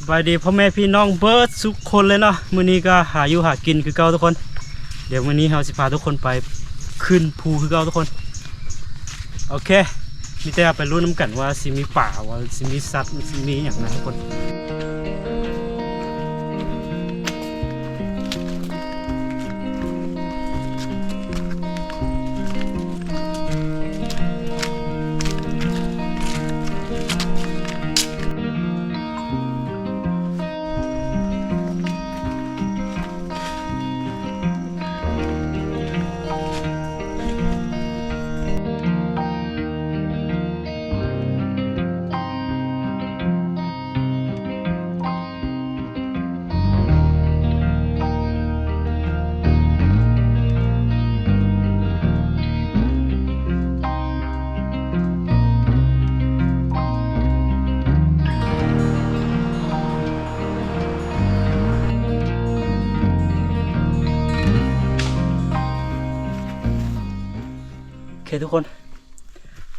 ສະບາຍດີພໍ່ແມ່ພີ່ນ້ອງເບິດສຸກຄົນເລີຍເນາະ. ມື້ນີ້ກໍຫາຢູ່ຫາກິນຄືເກົ່າທຸກຄົນ. ດຽວມື້ນີ້ເຮົາຊິພາທຸກຄົນໄປຂຶ້ນພູຄືເກົ່າທຸກຄົນ. ໂອເຄ ມີແຕ່ໄປລຸ້ນນຳກັນວ່າຊິມີປາ ວ່າຊິມີສັດ ຊິມີຫຍັງນະທຸກຄົນ. ໂອເຄທຸກຄົນ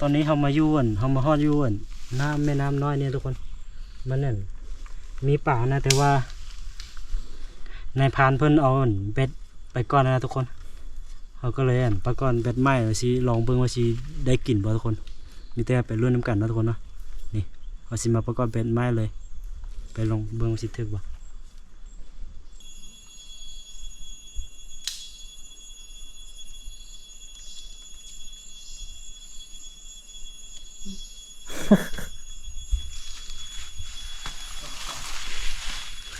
ຕອນນີ້ເຮົາມາຢູ່ອັນ ເຮົາມາຮອດຢູ່ອັນ ນ້ຳ ແມ່ນ້ຳນ້ອຍນີ້ທຸກຄົນ. ມັນອັນ ມີປານະ ແຕ່ວ່ານາຍພານເພິ່ນເອົາອັນ ເບັດໄປກ່ອນນະທຸກຄົນ. ເຮົາກໍເລີຍອັນ ປະກອບເບັດໃໝ່ ວ່າຊິລອງເບິ່ງວ່າຊິໄດ້ກິນບໍ່ທຸກຄົນ. ມີແຕ່ໄປລຸ້ນນຳກັນເນາະທຸກຄົນເນາະ. ນີ້ ເຮົາຊິມາປະກອບເບັດໃໝ່ເລີຍ. ໄປລອງເບິ່ງວ່າຊິຖືກບໍ່.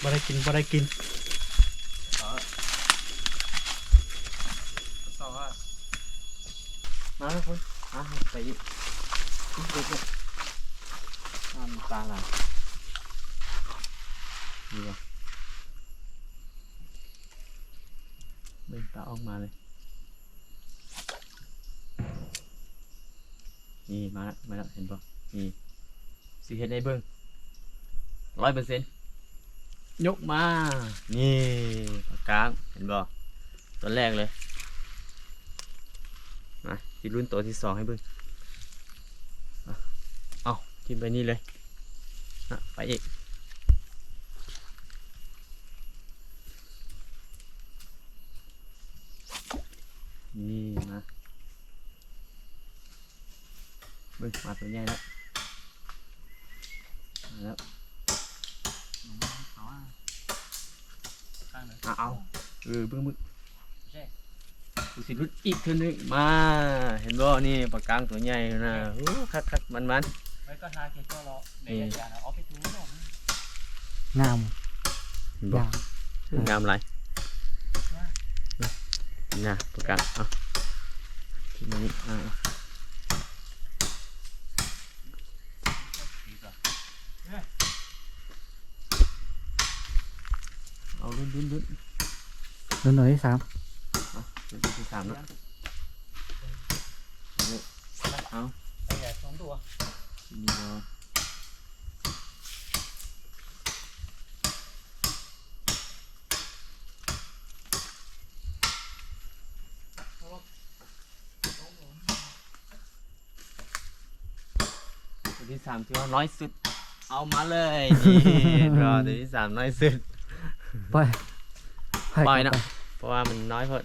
ບໍ່ໄດ້ກິນ ບໍ່ໄດ້ກິນ. ມາແລ້ວພຸ້ນ ມາ ໄປອີກ ອີກ ອີກ ອີກ. ນ້ຳຕາຫຼາຍ ນີ້ຫວາ ເບິ່ງ ຕາອອກມາເລີຍ. ນີ້ ມາລະ ມາລະ ເຫັນບໍ່? ນີ້ ຊິເຮັດໃຫ້ເບິ່ງ ຮ້ອຍເປີເຊັນ. ຍົກມາ ນີ້ ປາກາງ ເຫັນບໍ່? ຕົວແລກເລີຍ. ມາ ຊິລຸ້ນຕົວທີສອງໃຫ້ເບິ່ງ. ເອົາ ຖິ້ມໄປນີ້ເລີຍ. ນະ ໄປອີກ. ນີ້ ມາ ເບິ່ງ ມາຕົວໃຫຍ່ແລ້ວ ມາແລ້ວ. ເອົາ ເອົາ ເອີ ເບິ່ງ ເບິ່ງ ໂອເຄ ກູຊິຫຼຸດອີກເທື່ອໜຶ່ງ. ມາ ເຫັນບໍ່? ນີ້ ປາກາງຕົວໃຫຍ່ນະ. ໂອ້ ຄັກໆ ມັນໆ ໄວ້ກ່ອນ ຫາເຂດເຈາະເລາະ ນີ້ ງາມ ເຫັນບໍ່? ງາມ ງາມຫຼາຍ ນີ້ນະ ປາກາງ. ເອົາ ທີ່ນີ້ ອ່າ ເອົາ ລຸ້ນ ລຸ້ນ ລຸ້ນ ລຸ້ນຕົວທີສາມ ອ່ະ ລຸ້ນຕົວທີສາມເນາະ. ເອົາ ໄປແລ້ວສອງຕົວ ນີ້ບໍ່? ຕົວທີສາມຖືວ່ານ້ອຍສຸດ ເອົາມາເລີຍ. ນີ້ ຕົວທີສາມນ້ອຍສຸດ ປ່ອຍ ປ່ອຍເນາະ ເພາະວ່າມັນນ້ອຍໂພດ.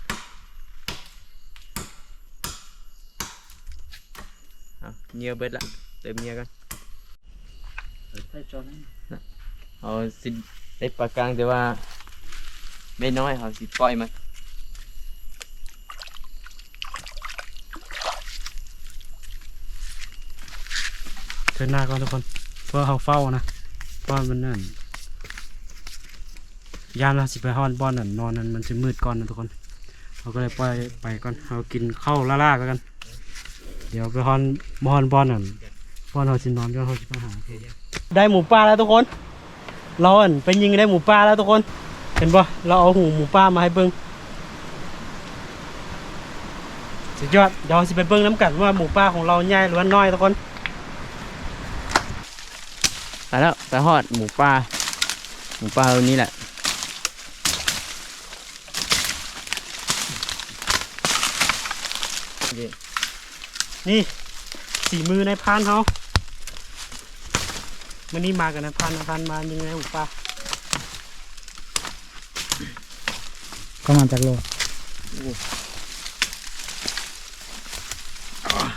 ເອົາ ເຫຍື່ອເບິດລະ ເຕີມເຫຍື່ອກ່ອນ. ເຮົາຊິໄດ້ປາກາງ ແຕ່ວ່າໄມ້ນ້ອຍ ເຮົາຊິປ່ອຍມັນ. ເທີໜ້າກ່ອນທຸກຄົນ ເພື່ອເຮົາເຝົ້ານະ ເພາະວ່າມັນນັ້ນ ຢ້ານວ່າຊິໄປຮອດບ່ອນນັ້ນ ນອນນັ້ນ ມັນຊິມືດກ່ອນນະທຸກຄົນ. ເຮົາກໍເລີຍປ່ອຍໄປກ່ອນ ເຮົາກິນເຂົ້າລ້າໆໄປກ່ອນ. ດຽວໄປຮອດ ມາຮອດບ່ອນນັ້ນ ບ່ອນເຮົາຊິນອນ ດຽວເຮົາຊິໄປຫາ. ໄດ້ໝູປ່າແລ້ວທຸກຄົນ ລາວ ອັນ ໄປຍິງໄດ້ໝູປ່າແລ້ວທຸກຄົນ ເຫັນບໍ່? ລາວເອົາຫູໝູປ່າມາໃຫ້ເບິ່ງ ສຸດຍອດ. ດຽວເຮົາຊິໄປເບິ່ງນຳກັນວ່າໝູປ່າຂອງລາວໃຫຍ່ ຫຼືວ່ານ້ອຍທຸກຄົນ. ໄປແລ້ວ ໄປຮອດໝູປ່າ ໝູປ່າເຮົານີ້ແຫຼະ. ນີ້ ສີມືນາຍພານເຮົາ. ມື້ນີ້ມາກັບນາຍພານ ນາຍພານມາຍິງໃນຫູປ່າ. ປະມານຈັກໂລ?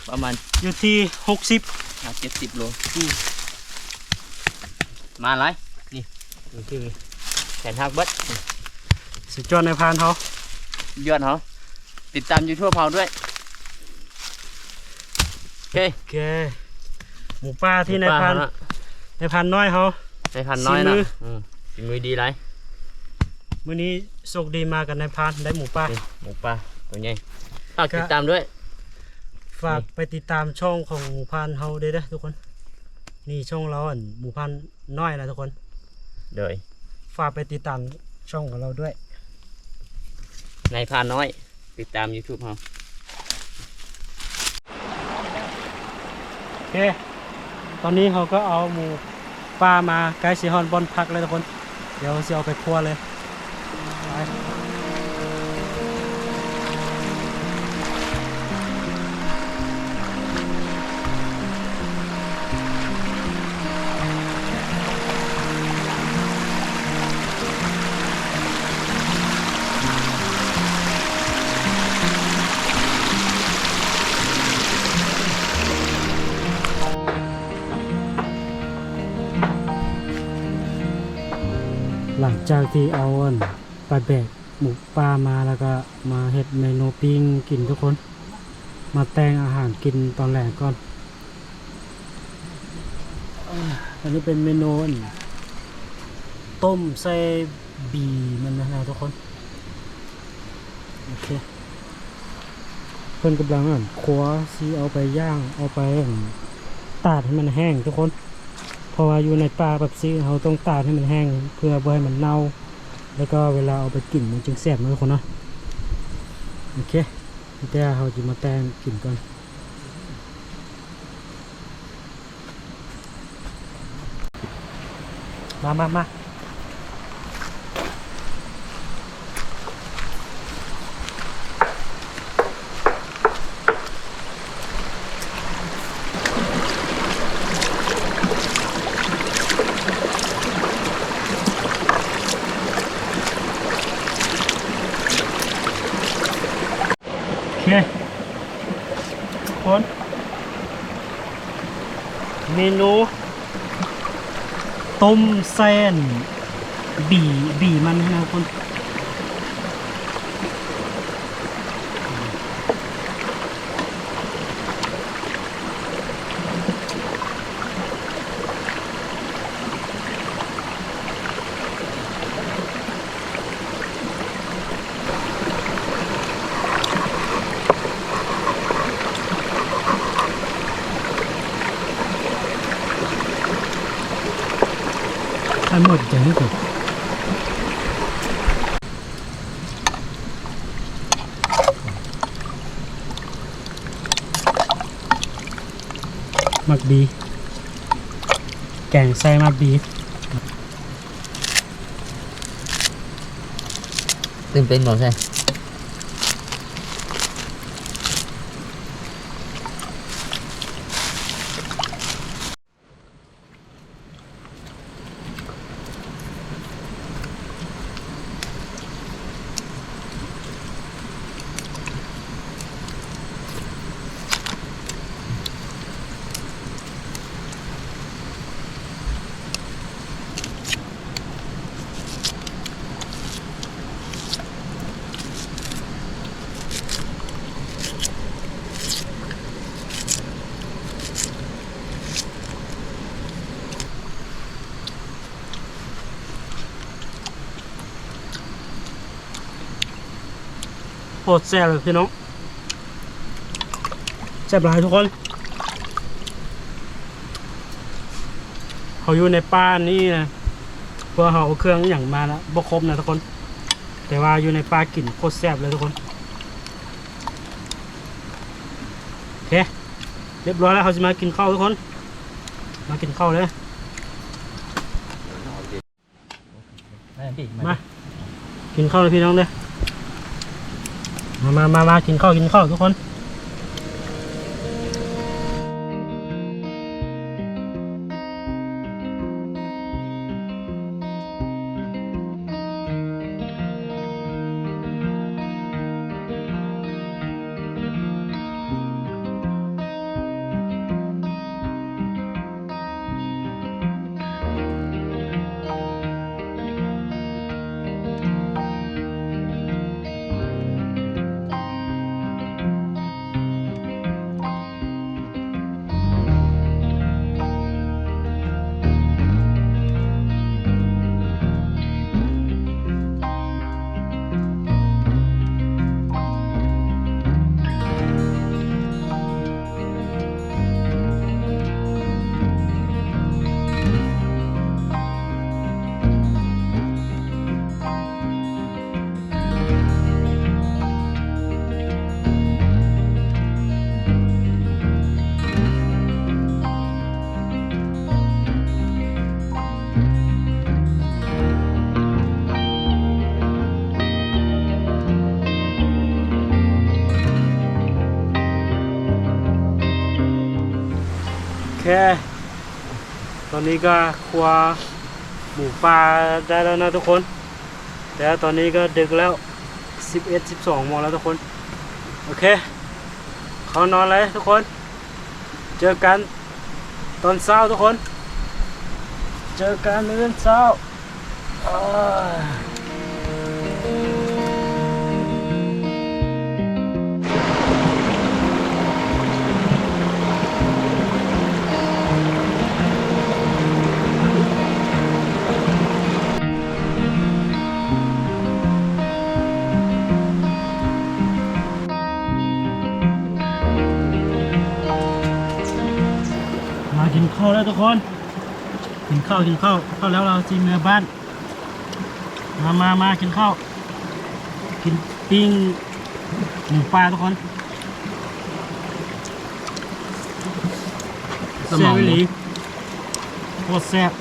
ປະມານ ຢູ່ທີ່ຫົກສິບຫາເຈັດສິບໂລ. ອືມ ມາຫຼາຍ ນີ້ ນີ້ຄືແຂນຫັກເບິດ. ສຸດຍອດນາຍພານເຮົາ ຍອດເຮົາ ຕິດຕາມ YouTube ເຮົາດ້ວຍ. ໂອເຄ ໂອເຄ ໝູປ່າທີ່ນາຍພານ ໝູປ່າເຮົາເນາະ ນາຍພານນ້ອຍເຮົາ ນາຍພານນ້ອຍເນາະ ສີມື ອືມ ຝີມືດີຫຼາຍ. ມື້ນີ້ໂຊກດີມາກັບນາຍພານ ໄດ້ໝູປ່າ ນີ້ ໝູປ່າຕົວໃຫຍ່. ຝາກຕິດຕາມດ້ວຍ ຝາກໄປຕິດຕາມຊ່ອງຂອງໝູພານເຮົາເດີ ເດີທຸກຄົນ. ນີ້ຊ່ອງລາວ ອັນ ໝູພານນ້ອຍນະທຸກຄົນ. ໂດຍ ຝາກໄປຕິດຕາມຊ່ອງຂອງລາວດ້ວຍ ນາຍພານນ້ອຍ ຕິດຕາມ YouTube ເຮົາ. ໂອເຄ ຕອນນີ້ເຮົາກໍເອົາໝູປ່າມາໃກ້ຊິຮອດບ່ອນພັກແລ້ວທຸກຄົນ. ດຽວຊິເອົາໄປຄົວເລີຍ. ຫຼັງຈາກທີ່ເອົາ ອັນ ປາແບກໝູປ່າມາ ແລ້ວກໍມາເຮັດເມນູປີ້ງກິນທຸກຄົນ. ມາແຕ່ງອາຫານກິນຕອນແລງກ່ອນ. ອັນນີ້ເປັນເມນູ ອັນ ຕົ້ມໃສ່ ບີມັນນະທຸກຄົນ. ໂອເຄ ເພິ່ນກຳລັງ ອັນ ຄົວ ຊິເອົາໄປຍ່າງ ເອົາໄປ ອັນ ຕາກໃຫ້ມັນແຫ້ງທຸກຄົນ. ເພາະວ່າຢູ່ໃນປ່າແບບຊີ້ ເຮົາຕ້ອງຕາກໃຫ້ມັນແຫ້ງ ເພື່ອບໍ່ໃຫ້ມັນເນົ່າ ແລ້ວກໍເວລາເອົາໄປກິນມັນຈຶ່ງແຊບເນາະທຸກຄົນເນາະ. ໂອເຄ ແຕ່ເຮົາຊິມາແຕ່ງກິນກ່ອນ. ມາ ມາ ມາ. ໂອເຄ ທຸກຄົນ ເມນູຕົ້ມໃສ່ ອັນ ບີ ບີມັນຫັ້ນນະທຸກຄົນ. ໃຫ້ໝົດຈັ່ງນີ້ກ່ອນ. ໝາກບີ ແກງໃສ່ໝາກບີ. ຕື່ນເຕັ້ນບໍ່ແຊ? ໂຄດແຊບເລີຍພີ່ນ້ອງ ແຊບຫຼາຍທຸກຄົນ. ເຮົາຢູ່ໃນປ່ານີ້ນະ ພວກເຮົາເອົາເຄື່ອງອີ່ຫຍັງມານະ ບໍ່ຄົບນະທຸກຄົນ ແຕ່ວ່າຢູ່ໃນປ່າກິນໂຄດແຊບເລີຍທຸກຄົນ. ໂອເຄ ຮຽບຮ້ອຍແລ້ວ ເຮົາຊິມາກິນເຂົ້າທຸກຄົນ ມາກິນເຂົ້າເດີ. ມາ ກິນເຂົ້າເດີພີ່ນ້ອງເດີ ມາ ມາ ມາ ມາ ກິນເຂົ້າ ກິນເຂົ້າທຸກຄົນ. ເຄ ຕອນນີ້ກໍຄົວໝູປ່າໄດ້ແລ້ວນະທຸກຄົນ. ແຕ່ຕອນນີ້ກໍດຶກແລ້ວ ສິບເອັດ ສິບສອງໂມງແລ້ວທຸກຄົນ. ໂອເຄ ເຂົ້ານອນເລີຍທຸກຄົນ. ເຈີກັນຕອນເຊົ້າທຸກຄົນ. ເຈີກັນມື້ອື່ນເຊົ້າ. ມາກິນເຂົ້າແລ້ວທຸກຄົນ. ກິນເຂົ້າ ກິນເຂົ້າ ເຂົ້າແລ້ວເຮົາຊິເມືອບ້ານ. ມາ ມາ ມາກິນເຂົ້າ. ກິນປີ້ງໝູປ່າທຸກຄົນ. ສະໝອງໝູ ແຊບອີ່ຫຼີ ໂຄດແຊບ.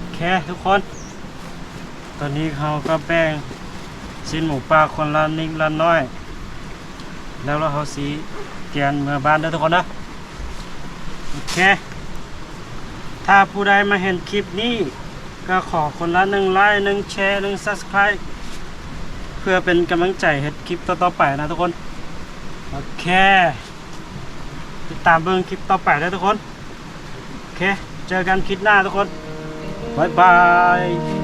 ໂອເຄທຸກຄົນ. ຕອນນີ້ເຮົາກໍແບ່ງຊີ້ນໝູປ່າຄົນລະນິດລະໜ້ອຍ ແລ້ວເຮົາຊິກຽນເມືອບ້ານເດີທຸກຄົນເດີ. ໂອເຄ ຖ້າຜູ້ໃດມາເຫັນຄລິບນີ້ ກໍຂໍຄົນລະໜຶ່ງໄລ ໜຶ່ງແຊ ໜຶ່ງ Subscribe ເພື່ອເປັນກຳລັງໃຈເຮັດຄລິບຕໍ່ໆໄປນະທຸກຄົນ. ໂອເຄ ຕິດຕາມເບິ່ງຄລິບຕໍ່ໄປເດີທຸກຄົນ. ໂອເຄ ເຈີກັນຄລິບໜ້າທຸກຄົນ. ບາຍບາຍ.